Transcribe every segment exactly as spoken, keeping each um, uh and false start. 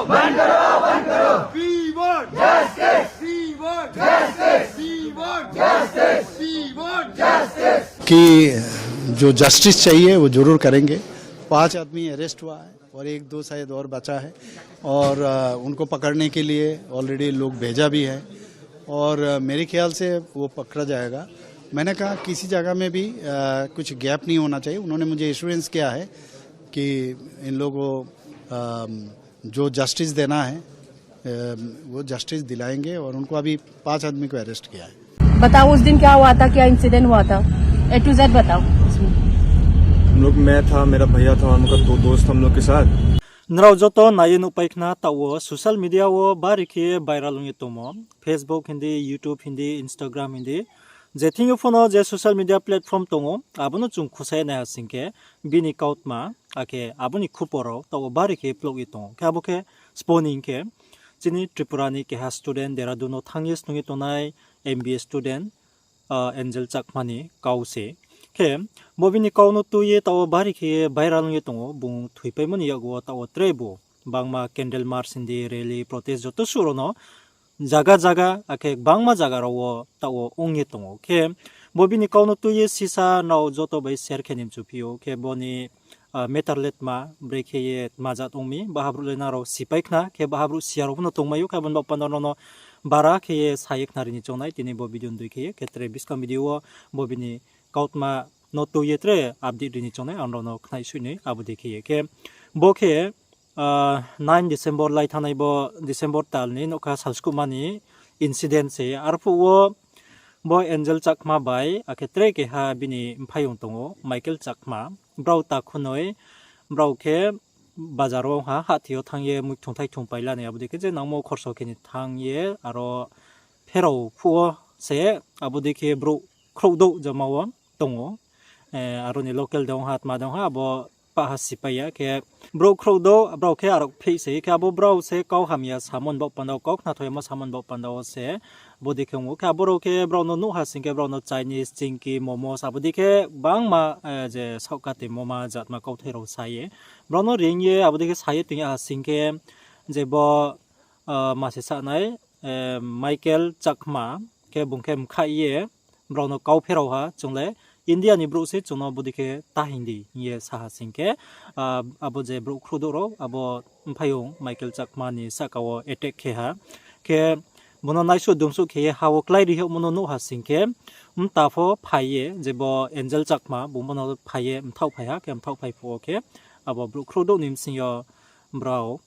बंद करो, बंद करो। We want justice। We want justice। We want justice। We want justice। कि जो जस्टिस चाहिए वो जरूर करेंगे। पांच आदमी अरेस्ट हुआ है और एक दो शायद और बचा है और, अ, उनको पकड़ने के लिए ऑलरेडी लोग भेजा भी है और, अ, मेरे ख्याल से वो पकड़ा जाएगा। मैंने कहा किसी जगह में भी, अ, कुछ गैप नहीं होना चाहिए। उन्होंने मुझे एश्योरेंस किया है कि इन लोगों को, अम, जो जस्टिस देना है, अम, वो जस्टिस दिलाएंगे और उनको अभी पांच आदमी को अरेस्ट किया है। बताओ उस दिन क्या हुआ था, क्या इंसिडेंट हुआ था, ए टू जेड बताओ उसमें। हम लोग, मैं था, मेरा भैया था और उनका दो दोस्त हम लोग के साथ। Nrao joto nai ye nuhpai khna taoh wo social media wo bari khe viral ong ye tongmo, Facebook hindi, YouTube hindi, Instagram hindi, je thing yo pho no je social media platform tong ou, abo no chung khusa ye nai ha sing khe, bini kautma, akhe abo ni khupor rao taoh wo bari khe plouh ye tong ou. Khe abo khe sbo ni hing khe, chini Tripura ni keha student Dehradun no thanng ye snung ye tongnai M B A student, Angel Chakma ni kau se. Khe bo bini kau no tui ye taoh wo bari khe viral ong ye tong ou, bung thoipaimo ni yakgu wo taoh wo tre bo bangma candle march hindi, rally, protest joto suh rao no zaga zaga, akhe gbangma zaga rao wo taoh wo ong ye tong ou. Khe bo bini kau no tui ye sisa nrao joto bai share khe ni mchu phi ou. Khe bo ni matter le tma, brekhe ye tma jat ong mi, bahabrouh le nrao sipai khna, khe bahabrouh siya rao pho no tongmai ou, khe abo ni baoh panda nrao no bara khe ye sa ye khnari ni choung nai, tini bo video ni dei khe ye, khe tre buskang video wo bo bini kautma no tui ye tre update ri ni choung nai, ang nrao no khnai sui ni abo dei khe ye. Khe bo khe, nine December lai thanngnai bo December tal ni nougkha salskuhma ni incident se. Arphuh wo bo Angel Chakma bai, akhe tre keha bini mphaiyong tong ou, Michael Chakma. Brao takhunoi, brao khe bazar wo ha, hahthi yo thanng ye muithung thaithung paila ni, abo dei khe je nangmo khorso khe ni thanng ye, aro pherao phuh wo se, abo dei khe brouh khrouhdouh jama wo tong ou. Aro ni local de ong ha, tma de ong ha, abo pahha sipai ya khe. Brouh khrouhdouh, brao khe arok pheih se, khe abo brao se kau hamya samo ni baoh panda wo, kau khnathoi yamo samo ni baoh panda wo se, bodei khe ong ou. Khe abo rao khe brao no nuh ha sing khe, brao no Chinese, chingki, momos, abo dei khe bangma, je saohkatoi moma jatma kauthai rao sa ye. Brao no reing ye, abo dei khe sa ye toing ya ha sing khe, je bo, ma se sanai, Michael Chakma, khe bung khe mkhaih ye, brao no kau pherao ha, chung le India ni brouh se chung no bodei khe ta hing di hing ye sa ha sing khe, abo je brouh khrouhdouh rao, abo mphaiyong Michael Chakma ni sahka wo attack khe ha. Khe bung no naisuh dumsuh khe ye ha wo klái ri houhmo no nuh ha sing khe, mta pho phai ye, je bo Angel Chakma, bung bo no phai ye mthaoh phai ha, khe mthaoh phai phuh wo khe, abo brouh khrouhdouh ni bsing yo brao,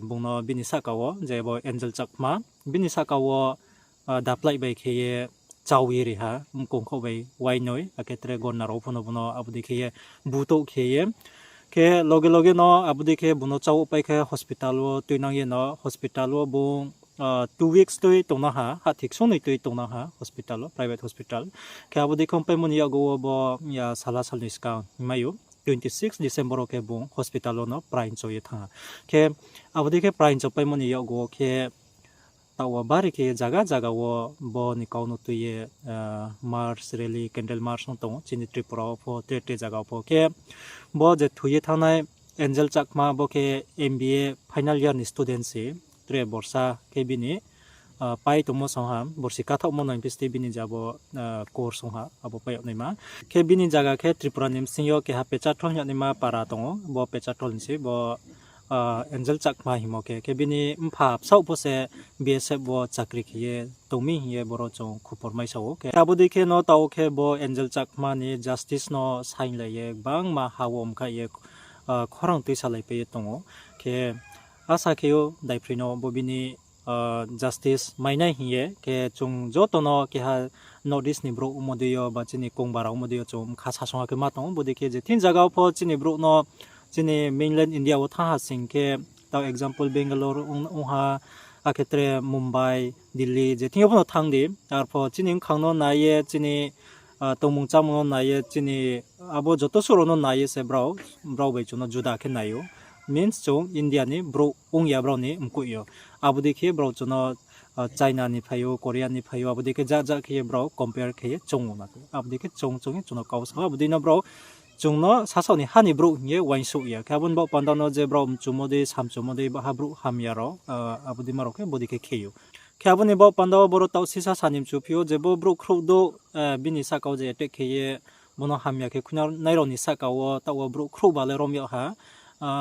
bung no bini sahka wo, je bo Angel Chakma, bini sahka wo, daplaih bai khe ye chau ye ri ha, mkongkhouh bai wainoi, akhe tre gorna rao pho no bung no abo dei khe ye butouh khe ye. Khe loge loge no abo dei khe bung no chau pai khe hospital wo tuinang ye no, hospital wo bung two weeks tui tongnang ha, hahthi ksung noi tui tongnang ha hospital wo, private hospital. Khe abo dei khe ongpaimo ni yakgu wo bo, sala salnoi skang hingmai ou, twenty six December wo khe bung hospital wo no prain cho ye thanng ha. Khe abo dei khe prain chopaimo ni yakgu wo khe, taoh wo bari khe zaga zaga wo bo ni kau no tui ye, march, rally, candle march ong tong ou, chini Tripura wo pho, tre tre zaga wo pho. Khe bo je thoi ye thanngnai Angel Chakma, bo khe M B A final year ni student se, tre borsa khe bini, pai tongmo song ha, borsi kathaohmo no hing phi ste bini ja bo, course ong ha, abo pai yag naima. Khe bini zaga khe Tripura ni bsing yo keha Pecharthal hing yag naima para tong ou, bo Pecharthal ni se bo, Angel Chakma hingmo khe, khe bini mpha bsaoh pho se B S F wo chakri khe ye tong mi hing ye boro chung khupor mai sa ou. Khe abo dei khe no taoh khe bo Angel Chakma ni justice no sainglai ye gbangma ha wo mkhaih ye, khorang tuisalaipai ye tong ou. Khe asa khe ou daiphri no bo bini, justice mai nai hing ye, khe chung joto no keha North East ni brouh ongmo dei yo, ba chini kongbara ongmo dei yo chung mkha sasong ha khe ma tong ou. Bodei khe je thing zaga wo pho chini brouh no, chini mainland India wo thanng ha sing khe, taoh example Bangalore ong ha, akhe tre Mumbai, Delhi, je thing yo pho no thanng di. Arpho chini bkhang no nai ye, chini, tongmung chámung no nai ye, chini abo joto suh rao no nai ye se brao, brao bai chung no juda khe nai ou. Means chung India ni brouh ong ya brao ni mkoih yo. Abo dei khe brao chung no, China ni phai ou, Korea ni phai ou, abo dei khe ja ja khe ye brao compare khe ye choung ou na. Abo dei khe choung choung ye chung no kau sa ou, abo dei no brao chung no sasaoh ni ha ni brouh hing ye uaingsouh ya. Khe abo ni baoh panda no je brao mchumo dei, samchumo dei, baha brouh hamya rao, abo dei ma rao khe bodei khe khe ou. Khe abo ni baoh panda wo boro taoh sisa sa ni mchuphi ou je bo brouh khrouh douh, bini sahka wo je attack khe ye, bo no hamya khe khuinai rao ni sahka wo taoh wo brouh khrouh ba le rom yag ha,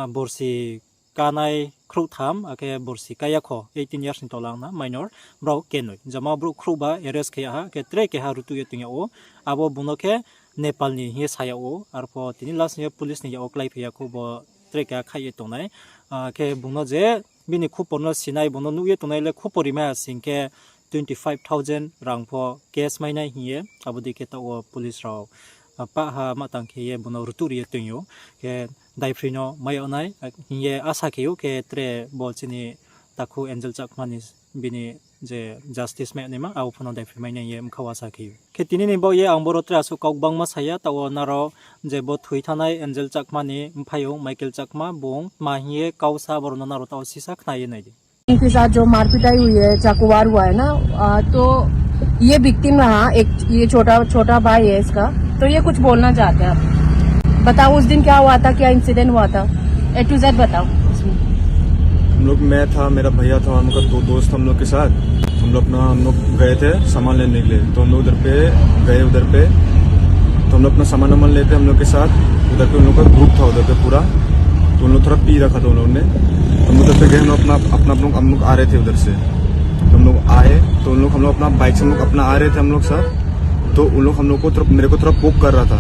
borsi kánai khrouhtham, akhe borsi kái ya kho, eighteen years ni tola ong na minor, brao kenoi. Jama brouh khrouh ba arrest khe yag ha, khe tre keha rutuh ye toing yag ou. Abo bung no khe Nepal ni hing ye sa yag ou, arpho tini last ni ye police ni yak wo kláiphai ya khou bo tre keha khaih ye tongnai. Khe bung no je bini khupor no sinai, bung no nuh ye tongnai le khupor rimai ha sing khe twenty five thousand rang pho cash mai nai hing ye, abo dei khe taoh wo police rao pah ha ma tang khe ye bung no rutuh ri ye toing ou. Khe daiphroi no mai yag nai hing ye asa khe ou, khe tre bo chini takhu Angel Chakma ni bini je justice mai yag naima, abo pho no daiphroi mai nai hing ye bkha wo asa khe ou. Khe tini ni baoh ye ang boro tre asuh kau gbangma sa ya, taoh wo nrao je bo thoi thanngnai Angel Chakma ni mphaiyong Michael Chakma, bung tma hing ye kau sa, boro no nrao taoh wo sisa khna ye nai di. इनके साथ जो मारपिटाई हुई है, चाकूवार हुआ है ना, आ, तो ये विक्टिम रहा, एक ये छोटा, छोटा भाई है इसका, तो ये कुछ बोलना चाहते हैं आप? बताओ, उस दिन क्या हुआ था, क्या इंसिडेंट हुआ था, ए टू जेड बताओ उसमें। हम लोग, मैं था, मेरा भैया था और हम लोग का दो दोस्त हम लोग के साथ। हम लोग अपना, हम लोग गए थे सामान लेने के लिए, तो हम लोग उधर पे गए, उधर पे तो हम लोग अपना सामान वामान लेते हम लोग के साथ। उधर पे उन लोग का ग्रुप था उधर पे पूरा, तो उन लोग थोड़ा पी रखा था उन लोगों ने। तो हम उधर पे गए, हम लोग अपना, अपना, हम लोग, हम लोग आ रहे थे उधर से, तो हम लोग आए, तो उन लोग, हम लोग अपना बाइक से हम लोग अपना आ रहे थे हम लोग सब, तो उन लोग हम लोग को थोड़ा, मेरे को थोड़ा पोक कर रहा था,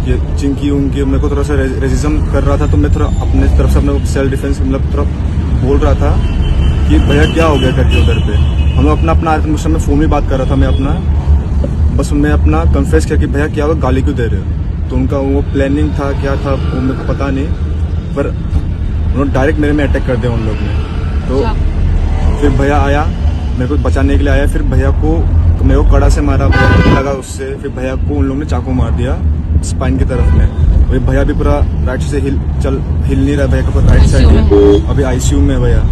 ये चिंकी उंकी मेरे को थोड़ा सा रे-, रेसिज्म कर रहा था, तो मैं थोड़ा अपने तरफ से, अपने सेल्फ डिफेंस, मतलब थोड़ा बोल रहा था कि भैया क्या हो गया करके उधर पे। हम लोग अपना, अपना आ रहे थे, उस समय फोन में बात कर रहा था मैं अपना, बस मैं अपना कन्फेस किया कि भैया क्या हुआ, गाली क्यों दे रहे हो। तो उनका वो प्लानिंग था, क्या था, वो मेरे को पता नहीं, पर उन्होंने डायरेक्ट मेरे में अटैक कर दिया उन लोग ने। तो अच्छा। फिर भैया आया, मेरे को बचाने के लिए आया, फिर भैया को, मेरे को कड़ा से मारा, भैया को लगा उससे, फिर भैया को उन लोग ने चाकू मार दिया स्पाइन की तरफ में। अभी भैया भी पूरा राइट से हिल, चल, हिल नहीं रहा है भैया का पूरा राइट साइड। आईसीयू में। अभी आईसीयू में है भैया।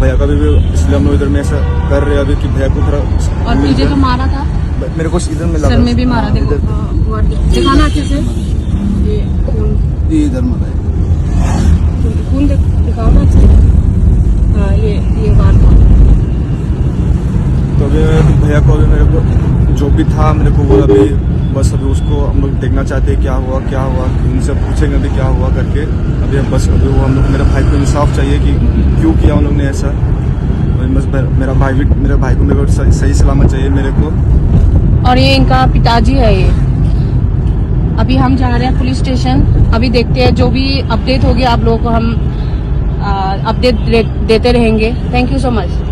भैया का भी, भी, इसलिए हम लोग इधर में ऐसा कर रहे हैं अभी कि भैया को थोड़ा और तुझे तो मारा था? ब-, मेरे को इधर में लगा। सर में भी मारा, हाँ, देखो। इधर। हाँ, दिखाना अच्छे से। ये खून। ये इधर मारा है। खून दिख-, दिखाओ ना अच्छे से। हाँ, ये, ये बार। तो अभी भैया को, अभी मेरे को जो भी था, मेरे को वो अभी, बस अभी उसको हम लोग देखना चाहते हैं, क्या हुआ, क्या हुआ, उनसे पूछेंगे अभी क्या हुआ करके। अभी हम बस, अभी वो हम लोग, मेरे भाई को इंसाफ चाहिए कि क्यों किया उन लोग ने ऐसा। और बस मेरा, मेरा भाई भी, मेरे भाई को मेरे को सही, सही सलामत चाहिए मेरे को। और ये इनका पिताजी है ये। अभी हम जा रहे हैं पुलिस स्टेशन, अभी देखते हैं जो भी अपडेट होगी आप लोगों को हम, आ, अपडेट दे-, देते रहेंगे। Thank you so much।